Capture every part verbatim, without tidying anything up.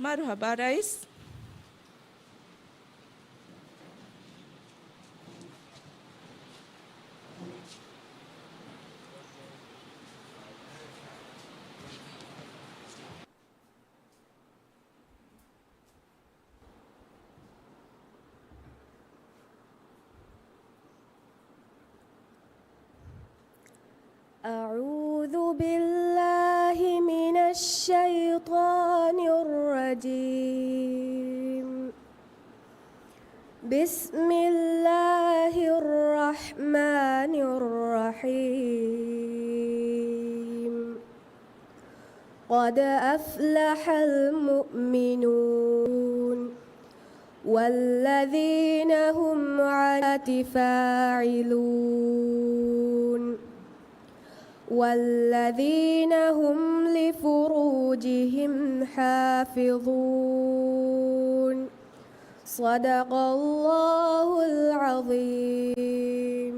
މަރުޙަބާ ރައީސް. أعوذ بالله من الشيطان الرجيم. بسم الله الرحمن الرحيم. قد أفلح المؤمنون. والذين هم عن الصلاة فاعلون. والذين هم لفروجهم حافظون. صدق الله العظيم.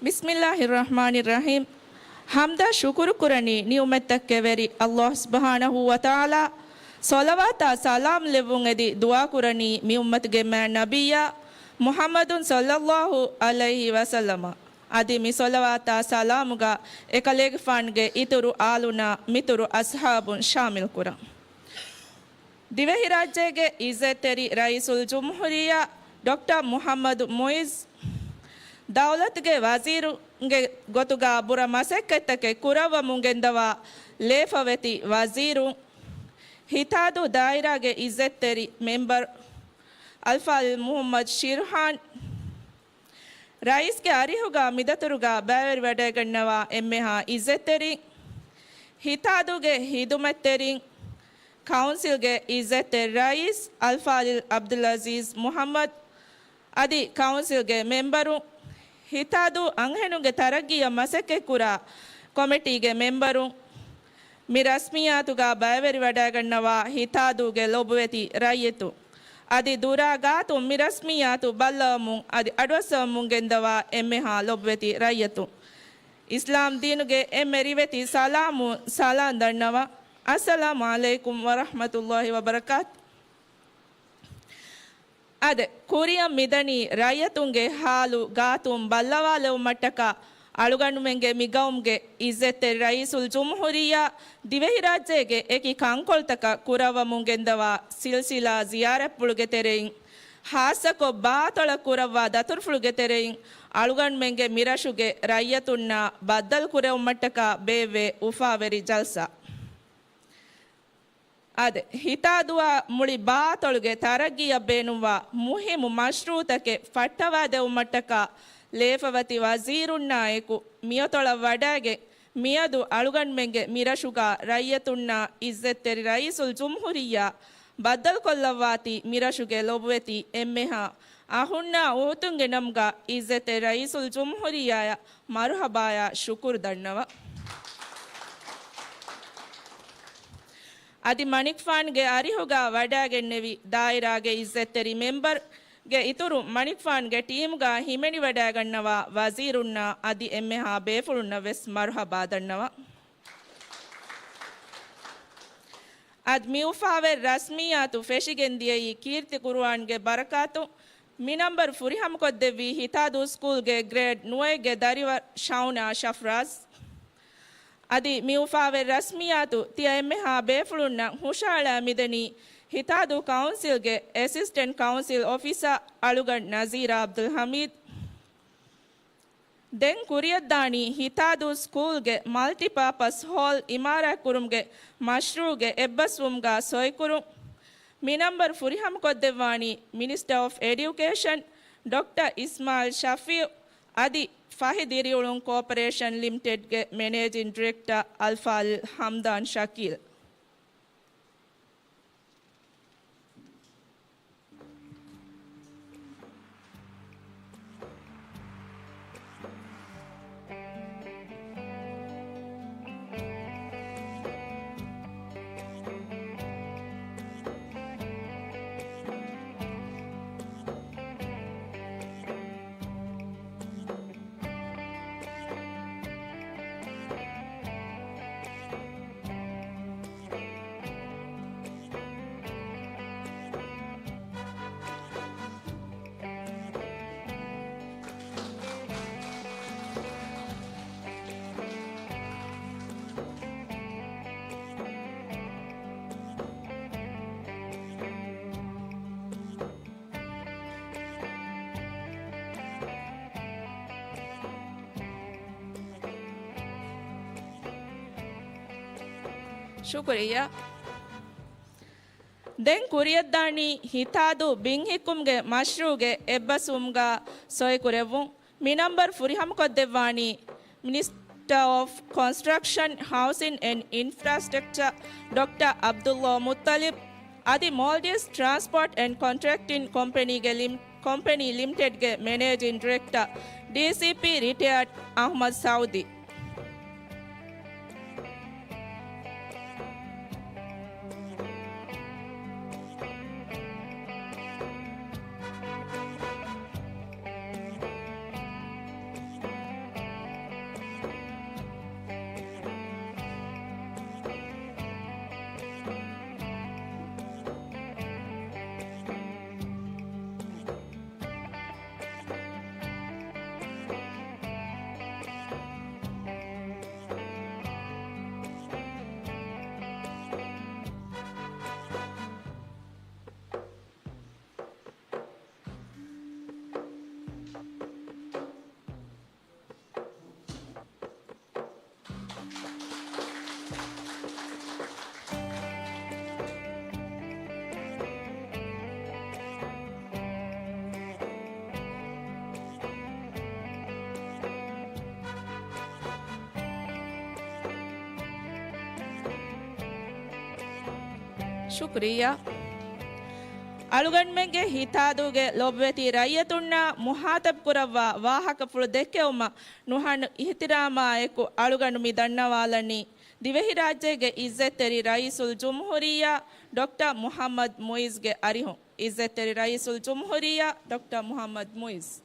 بسم الله الرحمن الرحيم. ޙަމްދާ ޝުކުރު ކުރަނީ ނިޢުމަތްތަކުގެ ވެރި ﷲ ސުބްޙާނަހޫ ވަތަޢާލާ، ޞަލަވާތާ ސަލާމް ލެއްވުން އެދި ދުޢާ ކުރަނީ މި އުއްމަތުގެ މާތް ނަބިއްޔާ މުޙައްމަދު ޞައްލައްލާހު ޢަލައިހި ވަސައްލަމަ. އަދި މި ޞަލަވާތާ ސަލާމުގަ އެކަލޭގެފާނުގެ އިތުރު އާލުންނާ މިތުރު އަޞްޙާބުން ޝާމިލް ކުރަން. ދިވެހިރާއްޖޭގެ އިއްޒަތްތެރި ރައީސުލްޖުމްހޫރިއްޔާ ޑޮކްޓަރ މުޙައްމަދު މުޢިއްޒު، ދައުލަތުގެ ވަޒީރުންގެ ގޮތުގަ ބުރަ މަސައްކަތްތަކެއް ކުރައްވަމުން ގެންދަވާ ލޭފަވެތި ވަޒީރުން، ހިތާދޫ ދާއިރާގެ އިއްޒަތްތެރި މެމްބަރު އަލްފާޟިލް މުޙައްމަދު ޝިރްޙާން، ރައީސްގެ އަރިހުގަ މިދަތުރުގަ ބައިވެރިވަޑައިގަންނަވާ އެންމެހާ އިއްޒަތްތެރިން، ހިތާދޫގެ ހިދުމަތްތެރިން، ކައުންސިލްގެ އިއްޒަތްތެރި ރައީސް އަލްފާޟިލް ޢަބްދުލްޢަޒީޒް މުޙައްމަދު، އަދި ކައުންސިލްގެ މެމްބަރުން، ހިތާދޫ އަންހެނުންގެ ތަރައްގީއަށް މަސައްކަތްކުރާ ކޮމިޓީގެ މެމްބަރުން، މި ރަސްމިއްޔާތުގަ ބައިވެރިވަޑައިގަންނަވާ ހިތާދޫގެ ލޮބުވެތި ރައްޔިތުން، އަދި ދުރާ ގާތުން މި ރަސްމިއްޔާތު ބައްލަވަމުން އަދި އަޑުއައްސަވަމުން ގެންދަވާ އެންމެހާ ލޮބުވެތި ރައްޔިތުން، އިސްލާމް ދީނުގެ އެންމެ ރިވެތި ސަލާމުން ސަލާން ދަންނަވަން. އައްސަލާމު ޢަލައިކުމް ވަރަޙްމަތުﷲި ވަބަރަކާތު. އާދެ، ކުރިއަށް މިދަނީ ރައްޔިތުންގެ ހާލު ގާތުން ބައްލަވާލެވުމަށްޓަކާ އަޅުގަނޑުމެންގެ މި ގައުމުގެ އިއްޒަތްތެރި ރައީސުލްޖުމްހޫރިއްޔާ ދިވެހިރާއްޖޭގެ އެކި ކަންކޮޅުތަކަށް ކުރައްވަމުން ގެންދަވާ ސިލްސިލާ ޒިޔާރަތްޕުޅުގެ ތެރެއިން، ޚާއްޞަކޮށް ބާތޮޅަށް ކުރައްވާ ދަތުރުފުޅުގެ ތެރެއިން އަޅުގަނޑުމެންގެ މިރަށުގެ ރައްޔިތުންނާ ބައްދަލުކުރެވުމަށްޓަކާ ބޭއްވޭ އުފާވެރި ޖަލްސާ. އާދެ، ހިތާދޫއާ މުޅި ބާތޮޅުގެ ތަރައްގީއަށް ބޭނުންވާ މުހިއްމު މަޝްރޫޢުތަކެއް ފައްޓަވާދެވުމަށްޓަކާ ލޭފަވެތި ވަޒީރުންނާއެކު މިއަތޮޅަށް ވަޑައިގެން، މިއަދު އަޅުގަނޑުމެންގެ މިރަށުގަ ރައްޔިތުންނާ އިއްޒަތްތެރި ރައީސުލްޖުމްހޫރިއްޔާ ބައްދަލުކޮށްލައްވާތީ މިރަށުގެ ލޮބުވެތި އެންމެހާ އަޚުންނާ އުޚުތުންގެ ނަމުގަ އިއްޒަތްތެރި ރައީސުލްޖުމްހޫރިއްޔާއަށް މަރުޙަބާއާ ޝުކުރު ދަންނަވަން. އަދި މަނިކުފާނުގެ އަރިހުގަ ވަޑައިގެންނެވި ދާއިރާގެ އިއްޒަތްތެރި މެމްބަރުގެ އިތުރުން މަނިކުފާނުގެ ޓީމުގަ ހިމެނިވަޑައިގަންނަވާ ވަޒީރުންނާ އަދި އެންމެހާ ބޭފުޅުންނަށް ވެސް މަރުޙަބާ ދަންނަވަން. އަދި މި އުފާވެރި ރަސްމިއްޔާތު ފެށިގެން ދިޔައީ ކީރިތި ޤުރުއާންގެ ބަރަކާތުން. މި ނަންބަރު ފުރިހަމަކޮށްދެއްވީ ހިތާދޫ ސްކޫލްގެ ގްރޭޑް ނުވައެއްގެ ދަރިވަރު ޝައުނާ ޝަފްރާޒް. އަދި މި އުފާވެރި ރަސްމިއްޔާތު ތިޔަ އެންމެހާ ބޭފުޅުންނަށް ހުށަހަޅާ މިދަނީ ހިތާދޫ ކައުންސިލްގެ އެސިސްޓެންޓް ކައުންސިލް އޮފިސަރ އަޅުގަނޑު ނަޒީރާ ޢަބްދުލް ޙަމީދު. ދެން ކުރިއަށްދާނީ ހިތާދޫ ސްކޫލްގެ މަލްޓިޕާޕަސް ހޯލް އިމާރާތްކުރުމުގެ މަޝްރޫޢުގެ އެއްބަސްވުމުގަ ސޮއިކުރުން. މި ނަންބަރު ފުރިހަމަކޮށްދެއްވާނީ މިނިސްޓަރ އޮފް އެޑިއުކޭޝަން ޑޮކްޓަރ އިސްމާޢީލް ޝަފީޢު އަދި ފަހި ދިރިއުޅުން ކޯޕަރޭޝަން ލިމިޓެޑްގެ މެނޭޖިން ޑިރެކްޓަރ އަލްފާޟިލް ޙަމްދާން ޝަކީލް. ޝުކުރިއްޔާ. ދެން ކުރިއަށްދާނީ ހިތާދޫ ބިންހިއްކުމުގެ މަޝްރޫޢުގެ އެއްބަސްވުމުގަ ސޮއިކުރެއްވުން. މި ނަންބަރު ފުރިހަމަކޮށްދެއްވާނީ މިނިސްޓަރ އޮފް ކޮންސްޓްރަކްޝަން، ހައުސިން އެންޑް އިންފްރާސްޓްރަކްޗަރ ޑޮކްޓަރ ޢަބްދުﷲ މުއްޠަލިބް އަދި މޯލްޑިވްސް ޓްރާންސްޕޯޓް އެންޑް ކޮންޓްރެކްޓިން ކޮމްޕެނީގެ ލިމް-، ކޮމްޕެނީ ލިމިޓެޑްގެ މެނޭޖިން ޑިރެކްޓަރ، ޑީސީޕީ ރިޓަޔާޑް އަޙްމަދު ސައުދީ. ޝުކުރިއްޔާ. އަޅުގަނޑުމެންގެ ހިތާދޫގެ ލޮބުވެތި ރައްޔިތުންނާ މުހާތަބް ކުރައްވާ ވާހަކަފުޅު ދެއްކެވުމަށް ނުހަނު އިޙްތިރާމާއެކު އަޅުގަނޑު މި ދަންނަވާލަނީ ދިވެހިރާއްޖޭގެ އިއްޒަތްތެރި ރައީސުލްޖުމްހޫރިއްޔާ ޑޮކްޓަރ މުޙައްމަދު މުޢިއްޒުގެ އަރިހުން. އިއްޒަތްތެރި ރައީސުލްޖުމްހޫރިއްޔާ ޑޮކްޓަރ މުޙައްމަދު މުޢިއްޒު.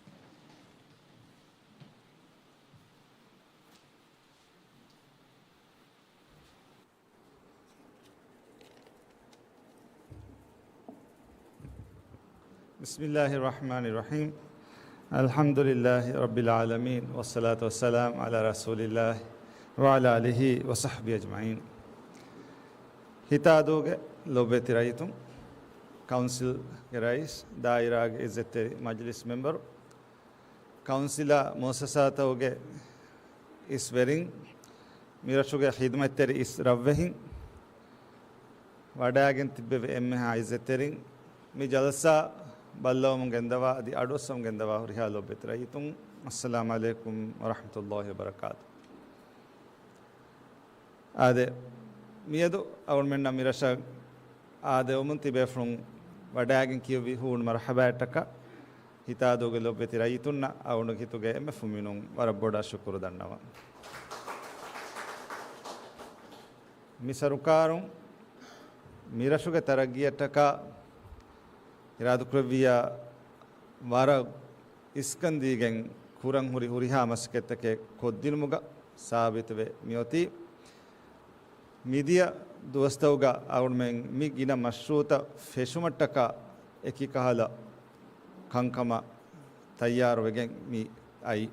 بسم الله الرحمن الرحيم. الحمد لله رب العالمين، والصلاة والسلام على رسول الله وعلى آله وصحبه أجمعين. ހިތާދޫގެ ލޮބުވެތި ރައްޔިތުން، ކައުންސިލްގެ ރައީސް، ދާއިރާގެ އިއްޒަތްތެރި މަޖިލިސް މެމްބަރު، ކައުންސިލާ މުއައްސަސާތަކުގެ އިސް ވެރިން، މިރަށުގެ ޚިދުމަތްތެރި އިސް ރަށްވެހިން، ވަޑައިގެން ތިއްބެވި އެންމެހާ އިއްޒަތްތެރިން، މި ޖަލްސާ ބައްލަވަމުން ގެންދަވާ އަދި އަޑުއައްސަމުން ގެންދަވާ ހުރިހާ ލޮބުވެތި ރައްޔިތުން، އައްސަލާމު ޢަލައިކުމް ވަރަޙްމަތުﷲި ވަބަރަކާތު. އާދެ، މިއަދު އަޅުގަނޑުމެންނަށް މިރަށަށް އާދެވުމުން ތިބޭފުޅުން ވަޑައިގެން ކިޔުއްވި ހޫނު މަރުޙަބާއަށްޓަކާ، ހިތާދޫގެ ލޮބުވެތި ރައްޔިތުންނަށް އަޅުގަނޑު ހިތުގެ އެންމެ ފުންމިނުން ވަރަށް ބޮޑަށް ޝުކުރު ދަންނަވަން. މި ސަރުކާރުން މިރަށުގެ ތަރައްގީއަށްޓަކާ އިރާދަކުރެއްވިއްޔާ ވަރަށް އިސްކަންދީގެން ކުރަން ހުރި ހުރިހާ މަސައްކަތްތަކެއް ކޮށްދިނުމުގަ ސާބިތުވެ މިއޮތީ. މިދިޔަ ދުވަސްތަކުގަ އަޅުގަނޑުމެން މި ގިނަ މަޝްރޫޢުތައް ފެށުމަށްޓަކާ އެކިކަހަލަ ކަންކަމަށް ތައްޔާރުވެގެން މި އައީ.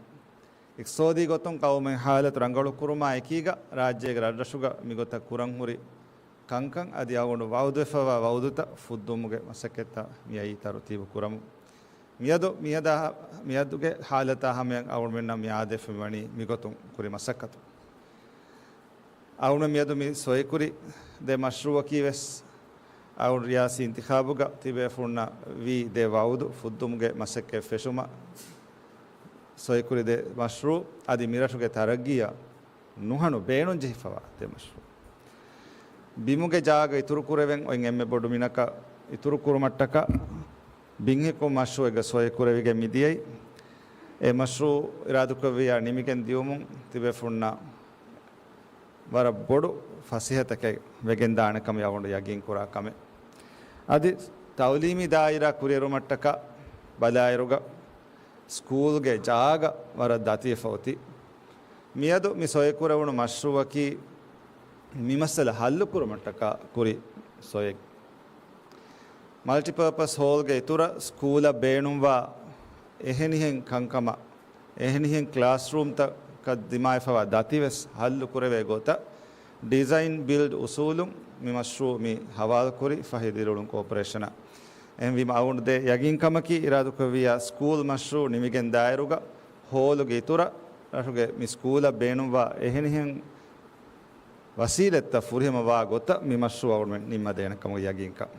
އިޤްތިޞާދީ ގޮތުން ޤައުމުގެ ޙާލަތު ރަނގަޅުކުރުމާ އެކީގަ، ރާއްޖޭގެ ރަށްރަށުގަ މިގޮތަށް ކުރަން ހުރި ކަންކަން އަދި އަޅުގަނޑު ވަޢުދުވެފަވާ ވަޢުދުތައް ފުއްދުވުމުގެ މަސައްކަތްތައް މިއައީ ތަރުތީބު ކުރަމުން. މިއަދު މިއަދާ، މިއަދުގެ ޙާލަތާ ހަމަޔަށް އަޅުގަނޑުމެންނަށް މި އާދެވިފައިވަނީ މިގޮތުން ކުރި މަސައްކަތު. އަޅުގަނޑު މިއަދު މި ސޮއިކުރި ދެ މަޝްރޫޢަކީ ވެސް އަޅުގަނޑު ރިޔާސީ އިންތިޚާބުގަ ތިބޭފުޅުންނަށް ވީ ދެ ވަޢުދު ފުއްދުމުގެ މަސައްކަތް ފެށުމަށް ސޮއިކުރި ދެ މަޝްރޫޢު އަދި މިރަށުގެ ތަރައްގީއަށް ނުހަނު ބޭނުންޖެހިފަވާ ދެ މަޝްރޫޢު. ބިމުގެ ޖާގަ އިތުރުކުރެވެން އޮތް އެންމެ ބޮޑު މިނަކަށް އިތުރުކުރުމަށްޓަކާ ބިންހިއްކުމު މަޝްރޫޢެއްގަ ސޮއިކުރެވިގެން މިދިޔައީ. އެ މަޝްރޫޢު އިރާދަކުރެއްވިއްޔާ ނިމިގެން ދިޔުމުން ތިބޭފުޅުންނަށް ވަރަށް ބޮޑު ފަސޭހަތަކެއް ވެގެންދާނެ ކަމަށް އަޅުގަނޑު ޔަގީންކުރާ ކަމެއް. އަދި ތަޢުލީމީ ދާއިރާ ކުރިއެރުމަށްޓަކާ ބަލާއިރުގަ ސްކޫލްގެ ޖާގަ ވަރަށް ދަތިވެފަ އޮތީ. މިއަދު މި ސޮއިކުރެވުނު މަޝްރޫޢަކީ މި މައްސަލަ ޙައްލުކުރުމަށްޓަކާ ކުރި ސޮއެއް. މަލްޓިޕާޕަސް ހޯލްގެ އިތުރަށް ސްކޫލަށް ބޭނުންވާ އެހެނިހެން ކަންކަމަށް، އެހެނިހެން ކްލާސްރޫމްތަކަށް ދިމާވެފަވާ ދަތިވެސް ހައްލު ކުރެވޭ ގޮތަށް ޑިޒައިން ބިލްޑް އުސޫލުން މި މަޝްރޫޢު މި ހަވާލުކުރި ފަހި ދިރިއުޅުން ކޯޕަރޭޝަނަށް. އެހެންވީމަ އަޅުގަނޑު ދޭ ޔަގީންކަމަކީ އިރާދަކުރެއްވިއްޔާ ސްކޫލް މަޝްރޫޢު ނިމިގެން ދާއިރުގަ ހޯލުގެ އިތުރަށް ރަށުގެ މި ސްކޫލަށް ބޭނުންވާ އެހެނިހެން ވަސީލަތްތައް ފުރިހަމަވާ ގޮތަށް މި މަޝްރޫޢު އަޅުމެން ނިންމަދޭނެ ކަމުގެ ޔަގީންކަން.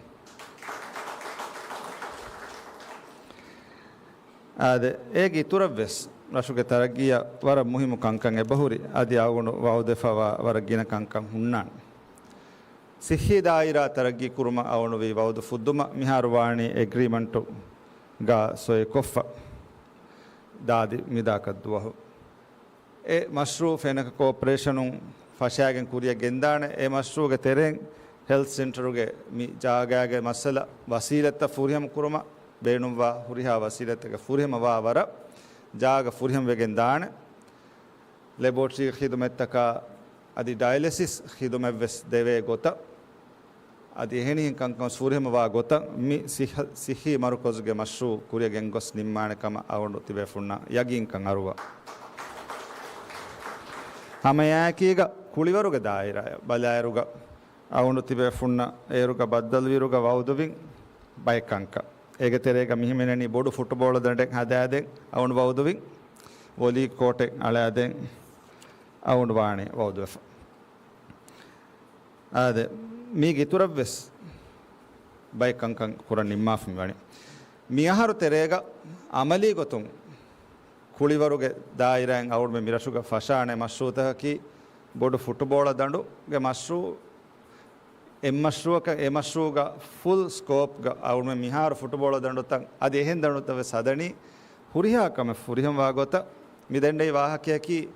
އާދެ، އޭގެ އިތުރަށްވެސް ރަށުގެ ތަރައްގީއަށް ވަރަށް މުހިއްމު ކަންކަން އެބަހުރި، އަދި އަޅުގަނޑު ވައުދުވެފައިވާ ވަރަށް ގިނަ ކަންކަން ހުންނާނެ. ސިއްހީ ދާއިރާ ތަރައްގީ ކުރުމަށް އަޅުގަނޑު ވީ ވައުދު ފުއްދުމަށް މިހާރު ވާނީ އެގްރީމަންޓުގަ ސޮއިކޮށްފަ ދާދި މިދާކަށް ދުވަހު. އެ މަޝްރޫޢު ފެނަކަ ކޯޕަރޭޝަނުން ފަށާގެން ކުރިއަށް ގެންދާނެ. އެ މަޝްރޫޢުގެ ތެރެއިން ހެލްތް ސެންޓަރުގެ މި ޖާގާގެ މައްސަލަ ވަސީލަތްތައް ފުރިހަމަ ކުރުމަށް ބޭނުންވާ ހުރިހާ ވަސީލަތްތަކެއް ފުރިހަމަވާ ވަރަށް ޖާގަ ފުރިހަމަވެގެން ދާނެ. ލެބޯޓްރީ ޚިދުމަތްތަކާ އަދި ޑަޔަލިސިސް ޚިދުމަތްވެސް ދެވޭ ގޮތަށް، އަދި އެހެނިހެން ކަންކަން ފުރިހަމަވާ ގޮތަށް މި ސިއްހަ-، ސިއްހީ މަރުކަޒުގެ މަޝްރޫޢު ކުރިއަށް ގެންގޮސް ނިންމާނެ ކަމަށް އަޅުގަނޑު ތިބޭފުންނަށް ޔަގީންކަން އަރުވާ. ހަމައެއާއެކީގަ ކުޅިވަރުގެ ދާއިރާއަށް ބަލާއިރުގަ އަޅުގަނޑު ތިބޭފުންނަށް އޭރުގަ ބައްދަލުވިއިރުގަ ވައުދުވިން ބައެއް ކަންކަން. އޭގެ ތެރޭގަ މިހިމެނެނީ ބޮޑު ފުޓުބޯޅަ ދަނޑެއް ހަދާދޭން އަޅުގަނޑު ވައުދުވިން، ވޮލީ ކޯޓެއް އަޅާދޭން އަޅުގަނޑު ވާނީ ވައުދުވެފަ. އާދެ، މީގެ އިތުރަށްވެސް ބައެއް ކަންކަން ކުރަން ނިންމާފަ މިވަނީ. މިއަހަރު ތެރޭގަ އަމަލީ ގޮތުން ކުޅިވަރުގެ ދާއިރާއިން އަޅުގަނޑުމެން މިރަށުގަ ފަށާނެ މަޝްރޫޢުތަކަކީ ބޮޑު ފުޓުބޯޅަ ދަނޑުގެ މަޝްރޫޢު. އެއް މަޝްރޫޢަކަށް އެ މަޝްރޫޢުގަ ފުލް ސްކޯޕްގަ އަޅުގަނޑުމެން މިހާރު ފުޓުބޯޅަ ދަނޑުތައް އަދި އެހެން ދަނޑުތައް ވެސް ހަދަނީ ހުރިހާ ކަމެއް ފުރިހަމަވާ ގޮތަށް. މި ދެންނެވި ވާހަކަޔަކީ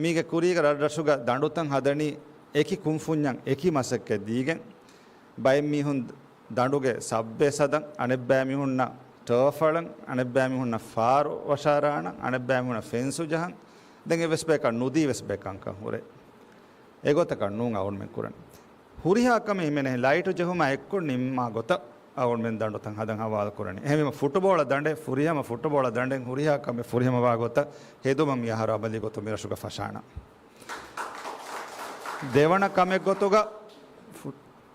މީގެ ކުރީގަ ރަށްރަށުގަ ދަނޑުތައް ހަދަނީ އެކި ކުންފުންޏަށް އެކި މަސައްކަތް ދީގެން، ބައެއް މީހުން ދަނޑުގެ ސަބް ބޭސް ހަދަން، އަނެއްބައިމީހުންނަށް ޓާފް އަޅަން، އަނެއްބައިމީހުންނަށް ފާރު ވަށާރާނަން، އަނެއްބައިމީހުންނަށް ފެންސު ޖަހަން. ދެން އެއްވެސް ބަޔަކަށް ނުދީ ވެސް ބައެއް ކަންކަން ހުރޭ. އެގޮތަކަށް ނޫން އަޅުގަނޑުމެން ކުރަން. ހުރިހާ ކަމެއް ހިމެނޭ ލައިޓު ޖެހުމާ އެއްކޮށް ނިންމާ ގޮތަށް އަޅުގަނޑުމެން ދަނޑުތައް ހަދަން ހަވާލު ކުރަނީ. އެހެންވީމަ ފުޓުބޯޅަ ދަނޑެއް ފުރިހަމަ ފުޓުބޯޅަ ދަނޑެއް ހުރިހާ ކަމެއް ފުރިހަމަވާ ގޮތަށް ހެދުމަށް މިއަހަރު އަމަލީ ގޮތުން މިރަށުގަ ފަށާނަން. ދެވަނަ ކަމެއް ގޮތުގަ ފު-،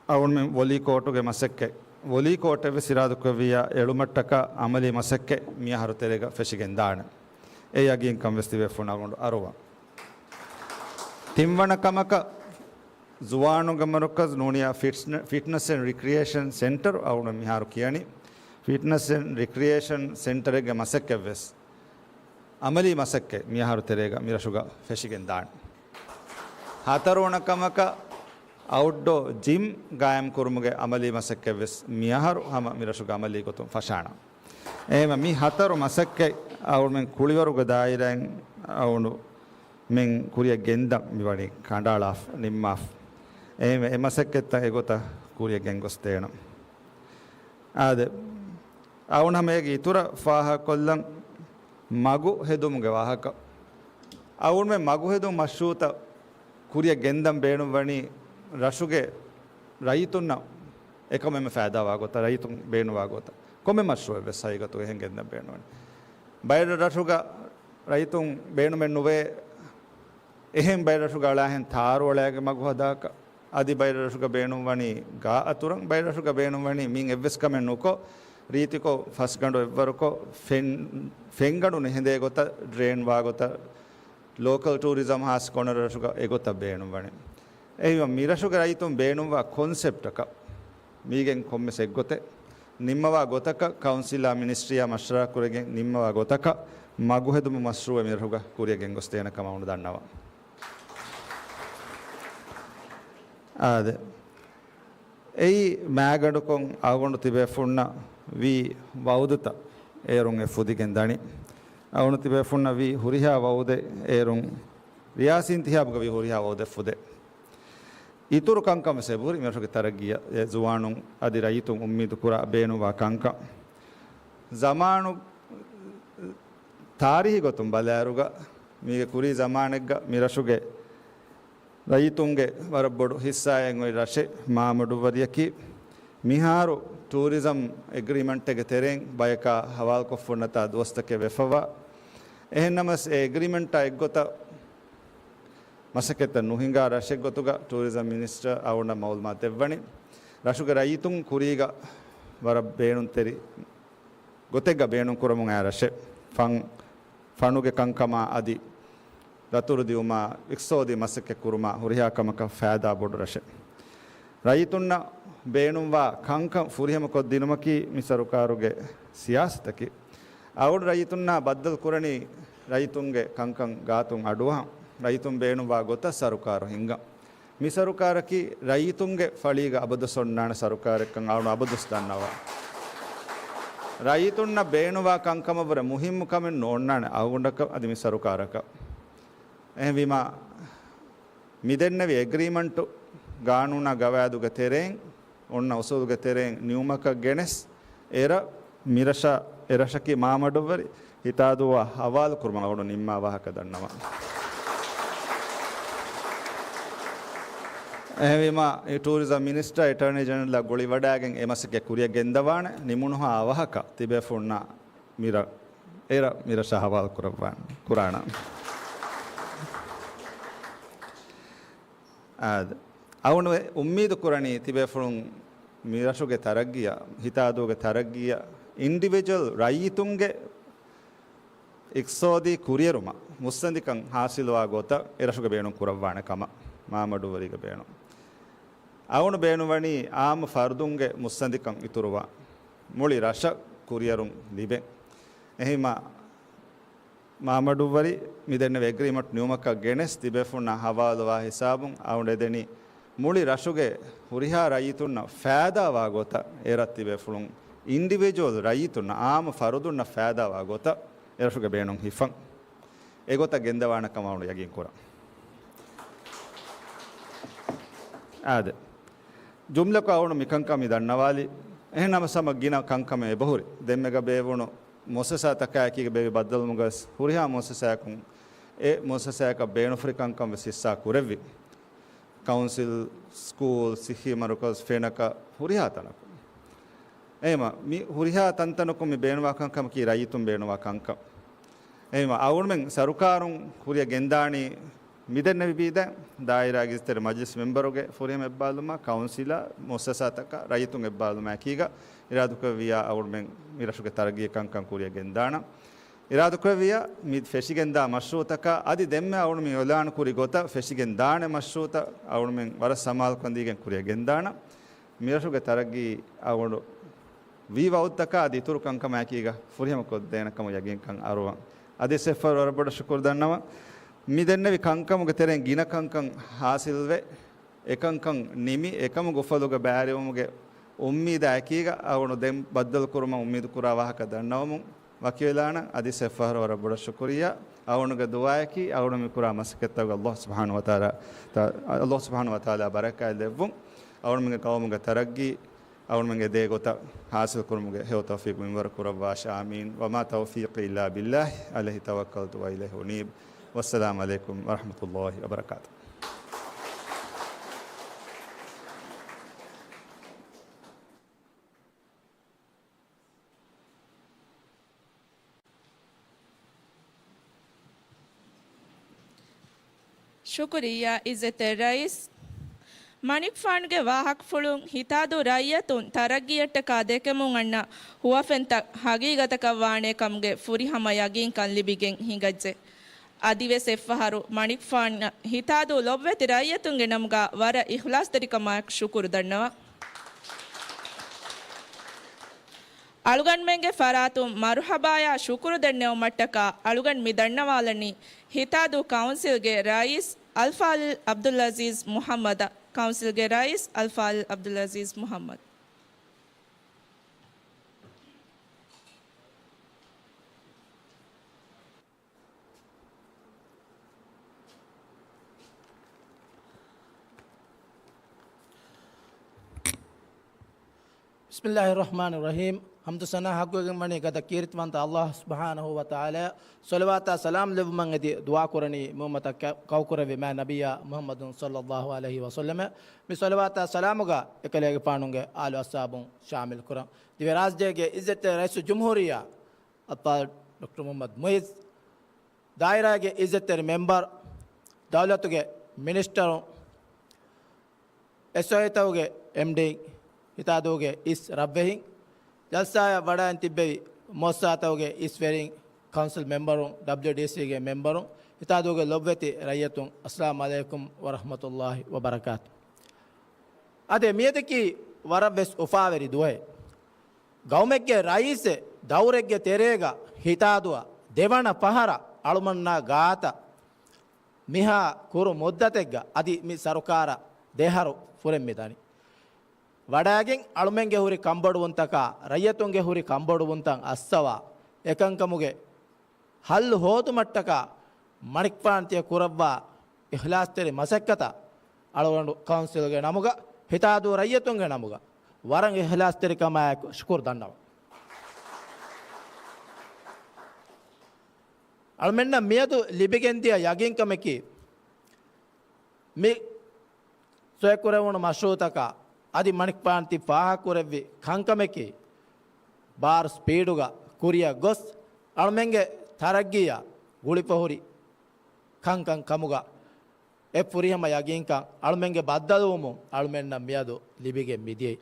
އަޅުގަނޑުމެން ވޮލީ ކޯޓުގެ މަސައްކަތް، ވޮލީ ކޯޓެއް ވެސް އިރާދަކުރެއްވިއްޔާ އެޅުމަށްޓަކާ އަމަލީ މަސައްކަތް މިއަހަރު ތެރޭގަ ފެށިގެން ދާނެ. އެ ޔަގީންކަން ވެސް ތިބޭފުން އަޅުގަނޑު އަރުވާ. ތިންވަނަ ކަމަކަށް ޒުވާނުންގެ މަރުކަޒު ނޫނިޔާ ފިޓްސް-، ފިޓްނަސް އެންޑް ރިކްރިއޭޝަން ސެންޓަރު އަޅުގަނޑު މިހާރު ކިޔަނީ. ފިޓްނަސް އެންޑް ރިކްރިއޭޝަން ސެންޓަރެއްގެ މަސައްކަތް ވެސް އަމަލީ މަސައްކަތް މިއަހަރު ތެރޭގަ މިރަށުގަ ފެށިގެން ދާނެ. ހަތަރުވަނަ ކަމަކަށް އައުޓްޑޯ ޖިމް ގާއިމް ކުރުމުގެ އަމަލީ މަސައްކަތް ވެސް މިއަހަރު ހަމަ މިރަށުގަ އަމަލީ ގޮތުން ފަށާނަން. އެހެންވީމަ މި ހަތަރު މަސައްކަތް އަޅުގަނޑުމެން ކުޅިވަރުގެ ދާއިރާއިން އަޅުގަނޑުމެން ކުރިއަށް ގެންދަން މިވަނީ ކަނޑައަޅާފަ ނިންމާފަ. އެހެންވެ އެ މަސައްކަތްތައް އެގޮތަށް ކުރިއަށް ގެންގޮސްދޭނަން. އާދެ، އަޅުގަނޑު ހަމަ އޭގެ އިތުރަށް ފާހަގަކޮށްލަން މަގު ހެދުމުގެ ވާހަކަ. އަޅުގަނޑުމެން މަގު ހެދުން މަޝްރޫޢުތައް ކުރިއަށް ގެންދަން ބޭނުންވަނީ ރަށުގެ ރައްޔިތުންނަށް އެކަމެއް ފައިދާވާ ގޮތަށް، ރައްޔިތުން ބޭނުންވާ ގޮތަށް. ކޮންމެ މަޝްރޫޢެއް ވެސް ހަގީގަތުގަ އެހެން ގެންދަން ބޭނުންވަނީ. ބައެއް ރަށުގަ ރައްޔިތުން ބޭނުމެއް ނުވޭ، އެހެން ބައެއް ރަށުގަ އަޅާހެން ތާރު އަޅާގެ މަގު ހަދާކަށް. އަދި ބައެއް ރަށުގަ ބޭނުންވަނީ ގާ އަތުރަށް، ބައެއް ރަށުގަ ބޭނުންވަނީ މިން އެއްވެސް ކަމެއް ނުކޮށް، ރީތިކޮށް ފަސްގަނޑު އެއްވަރުކޮށް، ފެން، ފެންގަނޑު ނެހެނދޭ ގޮތަށް، ޑްރޭން ވާ ގޮތަށް، ލޯކަލް ޓޫރިޒަމް ހާސް ކޮން ރަށުގަ އެގޮތަށް ބޭނުންވަނީ. އެހެންވީމަ މިރަށުގެ ރައްޔިތުން ބޭނުންވާ ކޮންސެޕްޓަކަށް މީގެން ކޮންމެސް އެއްގޮތެއް ނިންމަވާ ގޮތަކަށް، ކައުންސިލާ މިނިސްޓްރީއާ މަޝްވަރާ ކުރެގެން ނިންމަވާ ގޮތަކަށް، މަގުހެދުމުގެ މަޝްރޫޢެއް މިރަށުގަ ކުރިއަށް ގެންގޮސްދޭނެ ކަމަށް އަޅުގަނޑު ދަންނަވަން. އާދެ، އެއީ މާގަނޑުކޮށް އަޅުގަނޑު ތިބޭފުންނަށް ވީ ވައުދުތައް އޭރުން އެ ފުދިގެން ދަނީ. އަޅުގަނޑު ތިބޭފުންނަށް ވީ ހުރިހާ ވައުދެއް އޭރުން ރިޔާސީ އިންތިހާބުގަ ވީ ހުރިހާ ވައުދެއް ފުދޭ. އިތުރު ކަންކަން ވެސް އެބަހުރި މިރަށުގެ ތަރައްގީއަށް އެ ޒުވާނުން އަދި ރައްޔިތުން އުއްމީދު ކުރާ ބޭނުންވާ ކަންކަން. ޒަމާނު ތާރީހީ ގޮތުން ބަލާއިރުގަ މީގެ ކުރީ ޒަމާނެއްގަ މިރަށުގެ ރައްޔިތުންގެ ވަރަށް ބޮޑު ހިއްސާއެއް އޮތް ރަށެއް މާމަޑުއްވަރިއަކީ. މިހާރު ޓޫރިޒަމް އެގްރިމެންޓެއްގެ ތެރެއިން ބަޔަކާ ހަވާލުކޮށްފަ އޮންނަތާ ދުވަސްތަކެއް ވެފަވާ. އެހެންނަމަވެސް އެ އެގްރިމެންޓާ އެއްގޮތަށް މަސައްކަތްތައް ނުހިނގާ ރަށެއް ގޮތުގަ ޓޫރިޒަމް މިނިސްޓަރ އަޅުގަނޑަށް މައުލޫމާތު ދެއްވަނީ. ރަށުގެ ރައްޔިތުން ކުރީގަ ވަރަށް ބޭނުންތެރި ގޮތެއްގަ ބޭނުން ކުރަމުން އައި ރަށެއް. ފަން، ފަނުގެ ކަންކަމާ އަދި ދަތުރުދިއުމާ، އިޤްތިޞާދީ މަސައްކަތް ކުރުމާ ހުރިހާ ކަމަކަށް ފައިދާ ބޮޑު ރަށެއް. ރައްޔިތުންނަށް ބޭނުންވާ ކަންކަން ފުރިހަމަކޮށްދިނުމަކީ މި ސަރުކާރުގެ ސިޔާސަތަކީ. އަޅުގަނޑު ރައްޔިތުންނާ ބައްދަލު ކުރަނީ ރައްޔިތުންގެ ކަންކަން ގާތުން އަޑުއަހަން، ރައްޔިތުން ބޭނުންވާ ގޮތަށް ސަރުކާރު ހިންގަން. މި ސަރުކާރަކީ ރައްޔިތުންގެ ފަޅީގަ އަބަދުވެސް އޮންނާނެ ސަރުކާރެއްކަން އަޅުގަނޑު އަބަދުވެސް ދަންނަވާ. ރައްޔިތުންނަށް ބޭނުންވާ ކަންކަމަށްވުރެ މުހިއްމު ކަމެއް ނޯންނާނެ އަޅުގަނޑަކަށް އަދި މި ސަރުކާރަކަށް. އެހެންވީމާ، މިދެންނެވި އެގްރީމަންޓު ގާނޫނާ ގަވާއިދުގެ ތެރެއިން، އޮންނަ އުސޫލުގެ ތެރެއިން ނިއުމަކަށް ގެނެސް، އެރަށް މިރަށަށް، އެރަށަކީ މާމަޑުއްވަރި ހިތާދޫއާ ހަވާލު ކުރުމަށް އަޅުގަނޑު ނިންމާ ވާހަކަ ދަންނަވަން. އެހެންވީމާ، އެ ޓޫރިޒަމް މިނިސްޓަރ، އެޓާނީ ޖެނެރަލްއާ ގުޅިވަޑައިގެން އެ މަސައްކަތް ކުރިއަށް ގެންދަވާނެ، ނިމުނުހާ އަވަހަކަށް ތިބޭފުޅުންނާ މިރަށް، އެރަށް މިރަށަށް ހަވާލު ކުރައްވާނެ، ކުރާނަން. އާދެ. އަޅުގަނޑު އުއްމީދު ކުރަނީ ތިބޭފުޅުން މިރަށުގެ ތަރައްގީއަށް، ހިތާދޫގެ ތަރައްގީއަށް، އިންޑިވިޖުއަލް ރައްޔިތުންގެ އިޤްތިޞާދީ ކުރިއެރުމަށް މުއްސަނދިކަން ހާސިލުވާ ގޮތަށް އެރަށުގެ ބޭނުން ކުރައްވާނެ ކަމަށް މާމަޑުއްވަރީގެ ބޭނުން. އަޅުގަނޑު ބޭނުންވަނީ އާއްމު ފަރުދުންގެ މުއްސަނދިކަން އިތުރުވާ މުޅި ރަށަށް ކުރިއެރުން ލިބޭ. އެހީމަ، މާމަޑުއްވަރި މިދެންނެވި އެގްރީމަންޓް ނިއުމަކަށް ގެނެސް ތިބޭފުޅުންނާ ހަވާލުވާ ހިސާބުން އަޅުގަނޑު އެދެނީ މުޅި ރަށުގެ ހުރިހާ ރައްޔިތުންނަށް ފައިދާވާ ގޮތަށް އެރަށް ތިބޭފުޅުން އިންޑިވިޖުއަލް ރައްޔިތުންނަށް އާއްމު ފަރުދުންނަށް ފައިދާވާ ގޮތަށް އެރަށުގެ ބޭނުން ހިފަން. އެގޮތަށް ގެންދަވާނެ ކަމަށް އަޅުގަނޑު ޔަގީން ކުރަން. އާދެ. ޖުމްލަކޮށް އަޅުގަނޑު މިކަންކަން މި ދަންނަވާލި. އެހެން ނަމަ ސަމަ ގިނަ ކަންކަމެއް އެބަހުރި. ދެންމެގަ ބޭއްވުނު މުއައްސަސާތަކާއެކީގަ ބޭއްވި ބައްދަލުވުމުގަވެސް ހުރިހާ މުއައްސަސާއަކުން އެ މުއައްސަސާއަކަށް ބޭނުންފުރި ކަންކަން ވެސް ހިއްސާ ކުރެއްވި. ކައުންސިލް، ސްކޫލް، ސިއްހީ މަރުކަޒް، ފެނަކަ ހުރިހާ ތަނަކުން. އެހެމަ މި ހުރިހާ ތަންތަނަކުން މި ބޭނުންވާ ކަންކަމަކީ ރައްޔިތުން ބޭނުންވާ ކަންކަން. އެހެމަ އަޅުގަނޑުމެން ސަރުކާރުން ކުރިއަށް ގެންދާނީ މިދެންނެވި ބީދަ ދާއިރާގެ އިޒްތެރި މަޖިލިސް މެމްބަރުގެ ފުރިހަމަ އެއްބާލުމާ، ކައުންސިލާ، މުއައްސަސާތަކާ ރައްޔިތުން އެއްބާލުމާއެކީގަ އިރާދަކުރެއްވިއްޔާ އަޅުގަނޑުމެން މި ރަށުގެ ތަރައްގީ ކަންކަން ކުރިއަށް ގެންދާނަން. އިރާދަކުރެއްވިއްޔާ މި ފެށިގެންދާ މަޝްރޫއުތަކާ އަދި ދެންމެ އަޅުގަނޑު މި އިޢުލާނު ކުރި ގޮތަށް ފެށިގެން ދާނެ މަޝްރޫއުތައް އަޅުގަނޑުމެން ވަރަށް ސަމާލުކަން ދީގެން ކުރިއަށް ގެންދާނަން. މިރަށުގެ ތަރައްގީ އަޅުގަނޑު ވީ ވައުދުތަކާ އަދި އިތުރު ކަންކަމާއެކީގަ ފުރިހަމަކޮށްދޭނެ ކަމަށް ޔަގީންކަން އަރުވަން. އަދި އެއްފަހަރު ވަރަށް ބޮޑަށް ޝުކުރު ދަންނަވަން. މި ދެންނެވި ކަންކަމުގެ ތެރެއިން ގިނަ ކަންކަން ހާސިލްވެ، އެކަންކަން ނިމި، އެކަމުގެ އުފަލުގަ ބައިވެރިވުމުގެ އުއްމީދާއެކީގަ އަޅުގަނޑު ދެން ބައްދަލުކުރުމަށް އުއްމީދު ކުރާ ވާހަކަ ދަންނަވަމުން ވަކިވެލާނަން. އަދި އެއްފަހަރު ވަރަށް ބޮޑަށް ޝުކުރިއްޔާ. އަޅުގަނޑުގެ ދުޢާއަކީ އަޅުގަނޑު މި ކުރާ މަސައްކަތްތަކުގަ ﷲ ސުބްޙާނަހޫ ވަތަޢާލާ، ތަ-، ﷲ ސުބްޙާނަހޫ ވަތަޢާލާ ބަރަކާތް ދެއްވުން. އަޅުގަނޑުމެންގެ ޤައުމުގެ ތަރައްގީ އަޅުމެންގެ ދޭ ގޮތަށް ހާސިލް ކުރުމުގެ ހެޔޮ ތައުފީޤު މިންވަރު ކުރައްވާށި. އާމީން. وما توفيقي إلا بالله عليه توكلت وإليه أنيب. والسلام عليكم ورحمة الله وبركاته. ޝުކުރިއްޔާ އިއްޒަތްތެރި ރައީސް. މަނިކުފާނުގެ ވާހަކަފުޅުން ހިތާދޫ ރައްޔިތުން ތަރައްގީއަށްޓަކާ ދެކެމުން އަންނަ ހުވަފެންތައް ހަގީގަތަކަށް ވާނެ ކަމުގެ ފުރިހަމަ ޔަގީންކަން ލިބިގެން ހިނގައްޖެ. އަދިވެސް އެއްފަހަރު މަނިކުފާނަށް ހިތާދޫ ލޮބުވެތި ރައްޔިތުންގެ ނަމުގަ ވަރަށް އިޚްލާޞްތެރިކަމާއެކު ޝުކުރު ދަންނަވަން. އަޅުގަނޑުމެންގެ ފަރާތުން މަރުޙަބާޔާ ޝުކުރު ދެންނެވުމަށްޓަކާ އަޅުގަނޑު މި ދަންނަވާލަނީ ހިތާދޫ ކައުންސިލްގެ ރައީސް އަލްފާޟިލް ޢަބްދުލްޢަޒީޒް މުޙައްމަދަށް. ކައުންސިލްގެ ރައީސް އަލްފާޟިލް ޢަބްދުލްޢަޒީޒް މުޙައްމަދު. بسم الله الرحمن الرحيم. ޙަމްދު ސަނާ ޙައްޤުވެގެން ވަނީ ގަދަ ކީރިތިވަންތަ ﷲ ސުބްޙާނަހޫ ވަތަޢާލާ. ޞަލަވާތާ ސަލާމް ލެއްވުމަށް އެދި ދުޢާ ކުރަނީ މި އުއްމަތަށް ކަ-، ކައުކުރެއްވި މާތް ނަބިއްޔާ މުޙައްމަދު ޞައްލައްލާހު ޢަލައިހި ވަސައްލަމަށް. މި ޞަލަވާތާ ސަލާމުގަ އެކަލޭގެފާނުގެ އާލު އަޞްޙާބުން ޝާމިލް ކުރަން. ދިވެހިރާއްޖޭގެ އިއްޒަތްތެރި ރައީސުލްޖުމްހޫރިއްޔާ އައްޠާ ޑޮކްޓަރ މުޙައްމަދު މުޢިއްޒު، ދާއިރާގެ އިއްޒަތްތެރި މެމްބަރު، ދައުލަތުގެ މިނިސްޓަރު، އެސްއޯއީތަކުގެ އެމްޑީ، ހިތާދޫގެ އިސް ރަށްވެހިން، ޖަލްސާއަށް ވަޑައިން ތިއްބެވި މުއައްސަސާތަކުގެ އިސްވެރިން، ކައުންސިލް މެމްބަރުން، ޑަބްލިއުޑީސީގެ މެމްބަރުން، ހިތާދޫގެ ލޮބުވެތި ރައްޔިތުން، އައްސަލާމު ޢަލައިކުމް ވަރަޙްމަތުﷲި ވަބަރަކާތު. އަދި މިއަދަކީ ވަރަށް ވެސް އުފާވެރި ދުވަހެއް. ގައުމެއްގެ ރައީސެއް ދައުރެއްގެ ތެރޭގަ ހިތާދުއަށް ދެވަނަ ފަހަރަށް އަޅުމަންނާ ގާތަށް މިހާ ކުރު މުއްދަތެއްގަ އަދި މި ސަރުކާރަށް ދެއަހަރު ފުރެން މި ދަނީ. ވަޑައިގެން އަޅުމެންގެ ހުރި ކަންބޮޑުވުންތަކާ، ރައްޔިތުންގެ ހުރި ކަންބޮޑުވުންތައް އައްސަވާ، އެކަންކަމުގެ ހައްލު ހޯދުމަށްޓަކާ މަނިކުފާނު ތިޔަ ކުރައްވާ އިޚްލާޞްތެރި މަސައްކަތަށް އަޅުގަނޑު ކައުންސިލްގެ ނަމުގަ، ހިތާދޫ ރައްޔިތުންގެ ނަމުގަ ވަރަށް އިޚްލާޞްތެރިކަމާއެކު ޝުކުރު ދަންނަވަން. އަޅުމެންނަށް މިއަދު ލިބިގެންދިޔަ ޔަގީންކަމަކީ، މި ސޮއެކުރެވުނު މަޝްރޫޢުތަކާ އަދި މަނިކުފާނު ތި ފާހަގަކުރެއްވި ކަންކަމަކީ، ބާރު ސްޕީޑުގަ ކުރިއަށް ގޮސް، އަޅުމެންގެ ތަރައްގީއަށް ގުޅިފަ ހުރި ކަންކަން ކަމުގަ އެ ފުރިހަމަ ޔަގީންކަން އަޅުމެންގެ ބައްދަލުވުމުން އަޅުމެންނަށް މިއަދު ލިބިގެން މިދިޔައީ.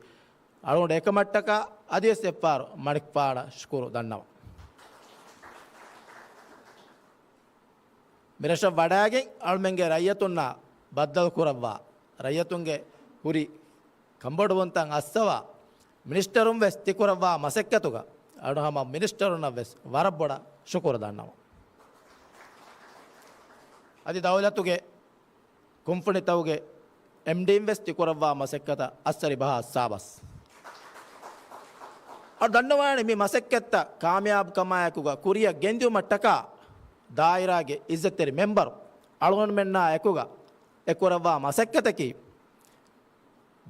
އަޅުގަނޑު އެކަމަށްޓަކާ އަދިވެސް އެއްފަހަރު މަނިކުފާނަށް ޝުކުރު ދަންނަވަން. މިރަށަށް ވަޑައިގެން އަޅުމެންގެ ރައްޔިތުންނާ ބައްދަލު ކުރައްވާ، ރައްޔިތުންގެ ހުރި ކަންބޮޑުވުންތައް އައްސަވާ، މިނިސްޓަރުން ވެސް ތިކުރައްވާ މަސައްކަތުގަ އަޅު ހަމަ މިނިސްޓަރުންނަށް ވެސް ވަރަށް ބޮޑަށް ޝުކުރު ދަންނަވަން. އަދި ދައުލަތުގެ ކުންފުނިތަކުގެ އެމްޑީން ވެސް ތިކުރައްވާ މަސައްކަތަށް އައްސަރި ބަހާ ސާބަސް. އަޅު ދަންނަވާނެ މި މަސައްކަތްތައް ކާމިޔާބުކަމާއެކުގަ ކުރިއަށް ގެންދިއުމަށްޓަކާ ދާއިރާގެ އިއްޒަތްތެރި މެމްބަރު އަޅުގަނޑުމެންނާ އެކުގަ އެ ކުރައްވާ މަސައްކަތަކީ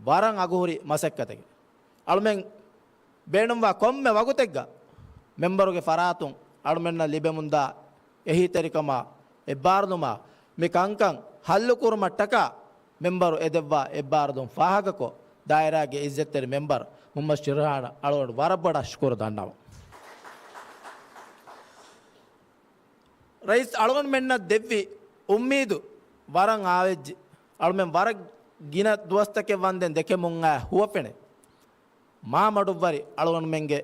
ވަރަށް އަގުހުރި މަސައްކަތެއް. އަޅުމެން ބޭނުންވާ ކޮންމެ ވަގުތެއްގަ މެމްބަރުގެ ފަރާތުން އަޅުމެންނަށް ލިބެމުންދާ އެހީތެރިކަމާ އެއްބާރުލުމާ މި ކަންކަން ހައްލުކުރުމަށްޓަކާ މެމްބަރު އެދެއްވާ އެއްބާރުލުން ފާހަގަކޮށް، ދާއިރާގެ އިއްޒަތްތެރި މެމްބަރު މުހައްމަދު ޝިރްހާނަށް އަޅުގަނޑު ވަރަށް ބޮޑަށް ޝުކުރު ދަންނަވަން. ރައީސް އަޅުގަނޑުމެންނަށް ދެއްވި އުއްމީދު ވަރަށް އާވެއްޖެ. އަޅުމެން ވަރަށް ގިނަ ދުވަސްތަކެއް ވަންދެން ދެކެމުން އައި ހުވަފެނެއް. މާމަޑުއްވަރި އަޅުގަނޑުމެންގެ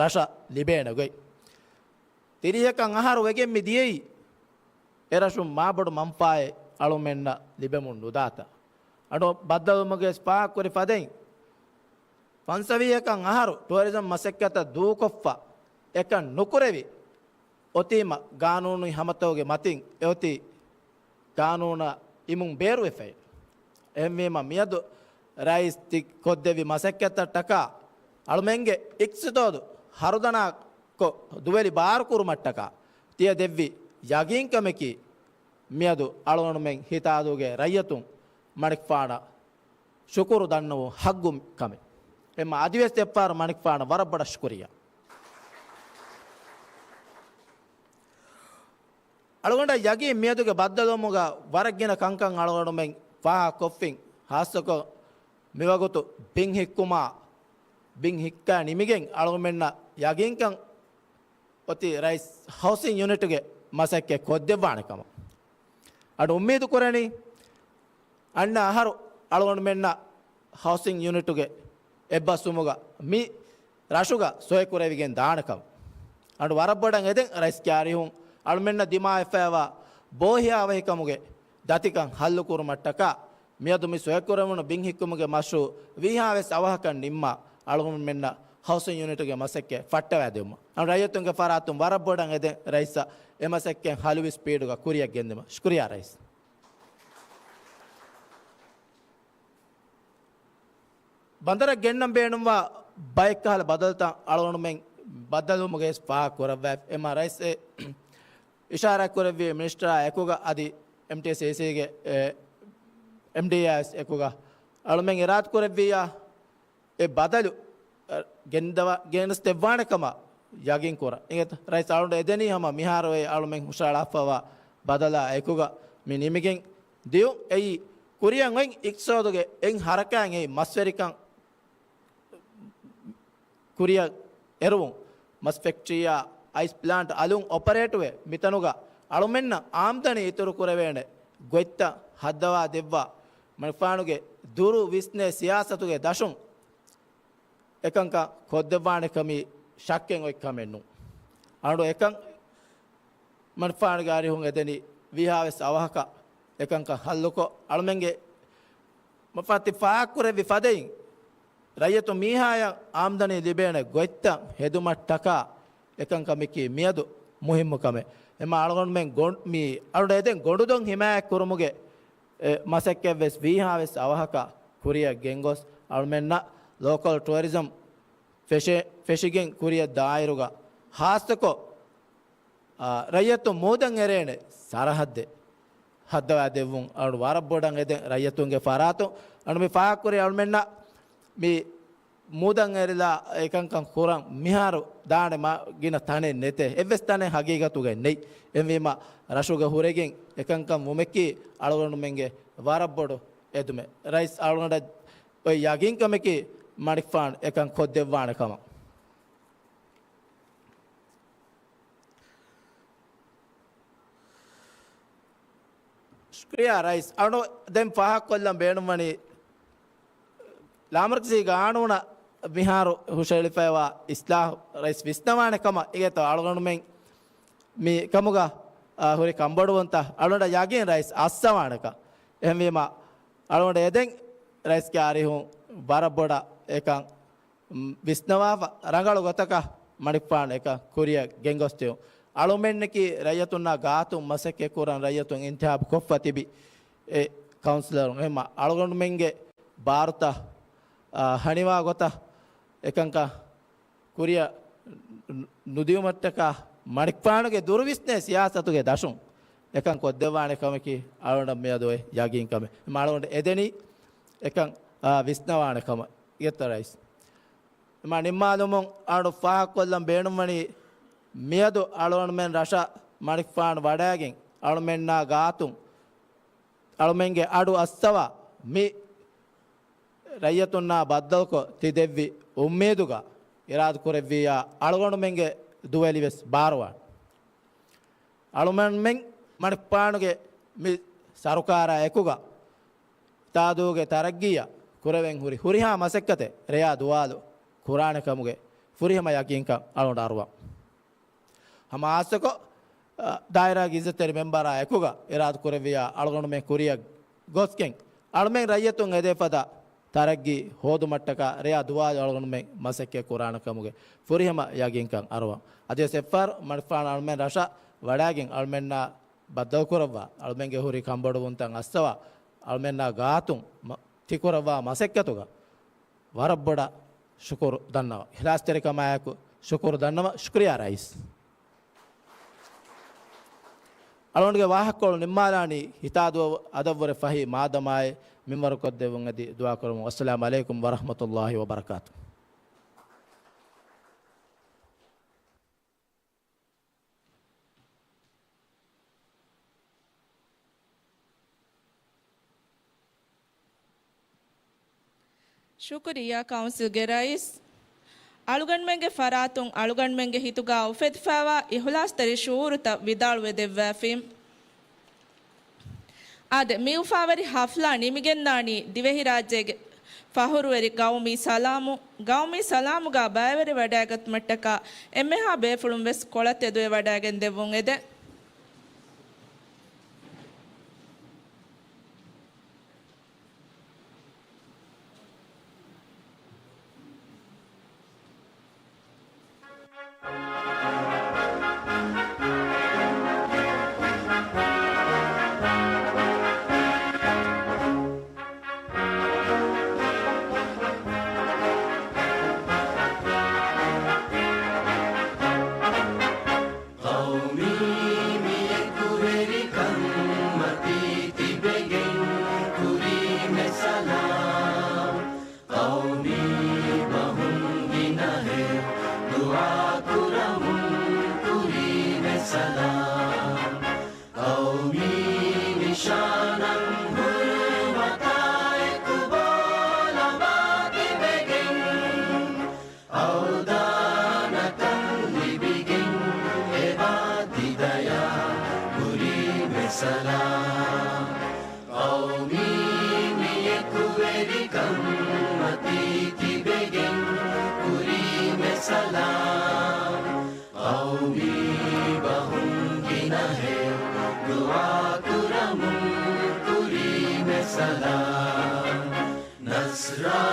ރަށަށް ލިބޭނެ ގޮތް. ތިރީހަކަށް އަހަރު ވެގެން މި ދިޔައީ، އެރަށުން މާބޮޑު މަންފާއެއް އަޅުމެންނަށް ލިބެމުން ނުދާތަ؟ އަޑު ބައްދަލުމުގެ ފާހަގަކުރި ފަދައިން، ފަންސަވީހަކަށް އަހަރު ޓޫރިޒަމް މަސައްކަތަށް ދޫކޮށްފަ އެކަން ނުކުރެވި، އޮތީމަ ގާނޫނީ ހަމަތަކުގެ މަތިން އެއޮތީ ގާނޫނަށް އިމުން ބޭރުވެފައި. އެހެންވީމަ މިއަދު ރައީސް ތި ކޮށްދެއްވި މަސައްކަތަށްޓަކާ އަޅުމެންގެ އިޤްތިޞާދު ހަރުދަނާކޮށް ދުވެލި ބާރުކުރުމަށްޓަކާ ތިޔަ ދެއްވި ޔަގީންކަމަކީ މިއަދު އަޅުގަނޑުމެން ހިތާދޫގެ ރައްޔިތުން މަނިކުފާނަށް ޝުކުރު ދަންނަވުން ހައްގު ކަމެއް. އެމަ އަދިވެސް އެއްފަހަރު މަނިކުފާނަށް ވަރަށް ބޮޑަށް ޝުކުރިއްޔާ. އަޅުގަނޑަށް ޔަގީން މިއަދުގެ ބައްދަލުވުމުގަ ވަރަށް ގިނަ ކަންކަން އަޅުގަނޑުމެން ފާހަގަކޮށްފިން، ހާއްސަކޮށް މިވަގުތު ބިން ހިއްކުމާ، ބިން ހިއްކާ ނިމިގެން އަޅުގަނޑުމެންނަށް ޔަގީންކަން އޮތީ ރައީސް ހައުސިން ޔުނިޓުގެ މަސައްކަތް ކޮށްދެއްވާނެ ކަމަށް. އަޑު އުއްމީދު ކުރަނީ، އަންނަ އަހަރު އަޅުގަނޑުމެންނަށް ހައުސިން ޔުނިޓުގެ އެއްބަސްވުމުގަ މި ރަށުގަ ސޮއެކުރެވިގެން ދާނެކަން. އަޑު ވަރަށް ބޮޑަށް އެދެން ރައީސް ކާރިހުން އަޅުމެންނަށް ދިމާވެފައިވާ ބޯހިޔާވަހިކަމުގެ ދަތިކަން ހައްލުކުރުމަށްޓަކާ މިއަދު މި ސޮއެކުރެވުނު ބިން ހިއްކުމުގެ މަޝްރޫއު ވީހާވެސް އަވަހަކަށް ނިންމާ އަޅުގަނޑުމެންނަށް ހައުސިން ޔުނިޓުގެ މަސައްކަތް ފައްޓަވައިދެވުމަށް އަން ރައްޔިތުންގެ ފަރާތުން ވަރަށް ބޮޑަށް އެދެން ރައީސަށް އެ މަސައްކަތް ހަލުވި ސްޕީޑުގަ ކުރިއަށް ގެންދިއުމަށް. ޝުކުރިއްޔާ ރައީސް. ބަނދަރަށް ގެންނަން ބޭނުންވާ ބައެއްކަހަލަ ބަދަލުތައް އަޅުގަނޑުމެން ބައްދަލުވުމުގެ ފާހަގަ ކުރައްވައިފި. އެމާ ރައީސް އެ އިޝާރާތް ކުރެއްވި މިނިސްޓަރާ އެކުގަ އަދި އެމްޓީސީސީގެ އެ އެމްޑީއާ އެކުގަ އަޅުމެން އިރާދަ ކުރެއްވިއްޔާ، އެ ބަދަލު، އަ، ގެންދަވާ-، ގެނެސްދެއްވާނެ ކަމަށް ޔަގީން ކުރަން. އިނގޭތަ؟ ރައީސް އަޅުގަނޑު އެދެނީ ހަމަ މިހާރު އެ އަޅުމެން ހުށަހަޅާފައިވާ ބަދަލާ އެކުގަ މި ނިމިގެން ދިޔުން. އެއީ ކުރިއަށް އޮތް އިޤްތިޞާދުގެ އެއް ހަރަކާތް އެއީ މަސްވެރިކަން ކުރިއަށް އެރުވުން. މަސް ފެކްޓްރީއާ އައިސް ޕްލާންޓް އަލުން އޮޕަރޭޓުވެ، މިތަނުގަ އަޅުމެންނަށް އާމްދަނީ އިތުރު ކުރެވޭނެ ގޮތްތައް ހައްދަވާ ދެއްވާ، މަނިކުފާނުގެ ދުރު ވިސްނޭ ސިޔާސަތުގެ ދަށުން އެކަންކަން ކޮށްދެއްވާނެ ކަމީ ޝައްކެއް އޮތް ކަމެއް ނޫން. އަޅު އެކަން މަނިކުފާނުގެ އަރިހުން އެދެނީ ވީހާވެސް އަވަހަކަށް އެކަންކަން ހައްލުކޮށް، އަޅުމެންގެ މަފައްތި ފާހަގަކުރެއްވި ފަދައިން، ރައްޔަތު މީހާޔަށް އާމްދަނީ ލިބޭނެ ގޮތްތައް ހެދުމަށްޓަކާ އެކަންކަމަކީ މިއަދު މުހިއްމު ކަމެއް. އެމަ އަޅުގަނޑުމެން ގޮން-، މި އަޅުގަނޑު އެދެން ގޮނޑުދޮށް ހިމާޔަތް ކުރުމުގެ އެ މަސައްކަތްވެސް ވީހާވެސް އަވަހަކަށް ކުރިއަށް ގެންގޮސް، އަޅުމެންނަށް ލޯކަލް ޓުއަރިޒަމް ފެށެ-، ފެށިގެން ކުރިއަށް ދާއިރުގަ ހާއްސަކޮށް، އާ، ރައްޔަތުން މޫދަށް އެރޭނެ ސަރަހައްދެއް ހައްދަވާ ދެއްވުން އަޅު ވަރަށް ބޮޑަށް އެދެން ރައްޔަތުންގެ ފަރާތުން. އަޅު މި ފާހަގަކުރި އަޅުމެންނަށް މި މޫދަށް އެރިލާ އެކަންކަން ކުރަން މިހާރު ދާނެ މަ-، ގިނަ ތަނެއް ނެތޭ. އެއްވެސް ތަނެއް ހަގީގަތުގައި ނެތް. އެހެންވީމަ ރަށުގަ ހުރެގެން އެކަންކަން ވުމަކީ އަޅުގަނޑުމެންގެ ވަރަށް ބޮޑު އެދުމެއް. ރައީސް އަޅުގަނޑަށް އޮތް ޔަގީންކަމަކީ މަނިކުފާނު އެކަން ކޮށްދެއްވާނެ ކަމަށް. ޝުކުރިއްޔާ ރައީސް. އަޅު ދެން ފާހަގަކޮށްލަން ބޭނުންވަނީ ލާމަރުކަޒީ ގާނޫނަށް މިހާރު ހުށަހެޅިފައިވާ އިސްލާހު ރައީސް ވިސްނަވާނެ ކަމަށް. އިގޭތޯ އަޅުގަނޑުމެން މި ކަމުގަ، އާ، ހުރި ކަންބޮޑުވުންތައް އަޅުގަނޑަށް ޔަގީން ރައީސް އައްސަވާނެކަން. އެހެންވީމަ އަޅުގަނޑު އެދެން ރައީސްގެ އަރިހުން ވަރަށް ބޮޑަށް އެކަން ވިސްނަވާފަ ރަނގަޅު ގޮތަކަށް މަނިކުފާނު އެކަން ކުރިއަށް ގެންގޮސްދިއުން. އަޅުމެންނަކީ ރައްޔަތުންނާ ގާތުން މަސައްކަތް ކުރަން ރައްޔަތުން އިންތިހާބު ކޮށްފަ ތިބި އެ ކައުންސިލަރުން. އެހެންމަ އަޅުގަނޑުމެންގެ ބާރުތައް، އާ، ހަނިވާ ގޮތަށް އެކަންކަން ކުރިއަށް ނު-، ނުދިއުމަށްޓަކާ މަނިކުފާނުގެ ދުރުވިސްނޭ ސިޔާސަތުގެ ދަށުން އެކަން ކޮށްދެއްވާނެ ކަމަކީ އަޅުގަނޑަށް މިއަދު އޮތް ޔަގީން ކަމެއް. އެމަ އަޅުގަނޑު އެދެނީ އެކަން، އާ، ވިސްނަވާނެ ކަމަށް. އިގޭތޯ ރައީސް. އެމަ ނިންމާލުމުން އަޅު ފާހަގަކޮށްލަން ބޭނުންވަނީ މިއަދު އަޅުގަނޑުމެން ރަށަށް މަނިކުފާނު ވަޑައިގެން އަޅުމެންނާ ގާތުން އަޅުމެންގެ އަޑު އައްސަވާ މި ރައްޔަތުންނާ ބައްދަލުކޮށް ތި ދެއްވި އުއްމީދުގަ އިރާދަކުރެއްވިއްޔާ އަޅުގަނޑުމެންގެ ދުވެލިވެސް ބާރުވާނެ. އަޅުމެން މަނިކުފާނުގެ މި ސަރުކާރާ އެކުގަ އިތާދޫގެ ތަރައްގީއަށް ކުރެވެން ހުރި ހުރިހާ މަސައްކަތެއް ރެޔާ ދުވާލު ކުރާނެ ކަމުގެ ފުރިހަމަ ޔަގީންކަން އަޅުގަނޑު އަރުވަން. ހަމަ ހާއްސަކޮށް، އަ، ދާއިރާގެ އިއްޒަތްތެރި މެންބަރާ އެކުގަ އިރާދަކުރެއްވިއްޔާ އަޅުގަނޑުމެން ކުރިއަށް ގޮސްގެން އަޅުމެން ރައްޔަތުން އެދޭ ފަދަ ތަރައްގީ ހޯދުމަށްޓަކާ ރެޔާ ދުވާލު އަޅުގަނޑުމެން މަސައްކަތް ކުރާނެ ކަމުގެ ފުރިހަމަ ޔަގީންކަން އަރުވަން. އަދިވެސް އެއްފަހަރު މަނިކުފާނު އަޅުމެން ރަށަށް ވަޑައިގެން އަޅުމެންނާ ބައްދަލުކުރައްވާ، އަޅުމެންގެ ހުރި ކަންބޮޑުވުންތައް އައްސަވާ، އަޅުމެންނާ ގާތުން މަ-، ތިކުރައްވާ މަސައްކަތުގަ ވަރަށް ބޮޑަށް ޝުކުރު ދަންނަވަން. އިޚްލާޞްތެރިކަމާއެކު ޝުކުރު ދަންނަވަން. ޝުކުރިއްޔާ ރައީސް. އަޅުގަނޑުގެ ވާހަކަކޮޅު ނިންމާލާނީ ހިތާދޫ އަދަށްވުރެ ފަހި މާދަމާއެއް މިންވަރުކޮށްދެއްވުން އެދި ދުޢާކުރަމުން. އައްސަލާމު ޢަލައިކުމް ވަރަޙްމަތުﷲި ވަބަރަކާތު. ޝުކުރިއްޔާ ކައުންސިލްގެ ރައީސް. އަޅުގަނޑުމެންގެ ފަރާތުން އަޅުގަނޑުމެންގެ ހިތުގަ އުފެދިފައިވާ އިޚްލާޞްތެރި ޝުޢޫރުތައް ވިދާޅުވެ ދެއްވާފިން. އާދެ، މި އުފާވެރި ޙަފްލާ ނިމިގެންދާނީ ދިވެހިރާއްޖޭގެ ފަޚުރުވެރި ގައުމީ ސަލާމު، ގައުމީ ސަލާމުގަ ބައިވެރިވަޑައިގަތުމަށްޓަކާ އެންމެހާ ބޭފުޅުން ވެސް ކޮޅަށް ތެދުވެވަޑައިގެން ދެއްވުން އެދެން. ޤައުމީ މި އެކުވެރިކަން މަތީ ތިބެގެން ކުރީމެ ސަލާމް. ޤައުމީ ބަހުން ގިނަހެއް ދުޢާ ކުރަމުން ކުރީމެ ސަލާމް. ޤައުމީ ނިޝާނަށް ހުރުމަތާ އެކު ބޯލަމާ ތިބެގެން އަވްދާނަކަން ލިބިގެން އެބާ ތިދަޔާ ކުރީމެ ސަލާމް. ޤައުމީ މި އެކުވެރިކަން މަތީ ތިބެގެން ކުރީމެ ސަލާމް. ޤައުމީ ނަޞްރާ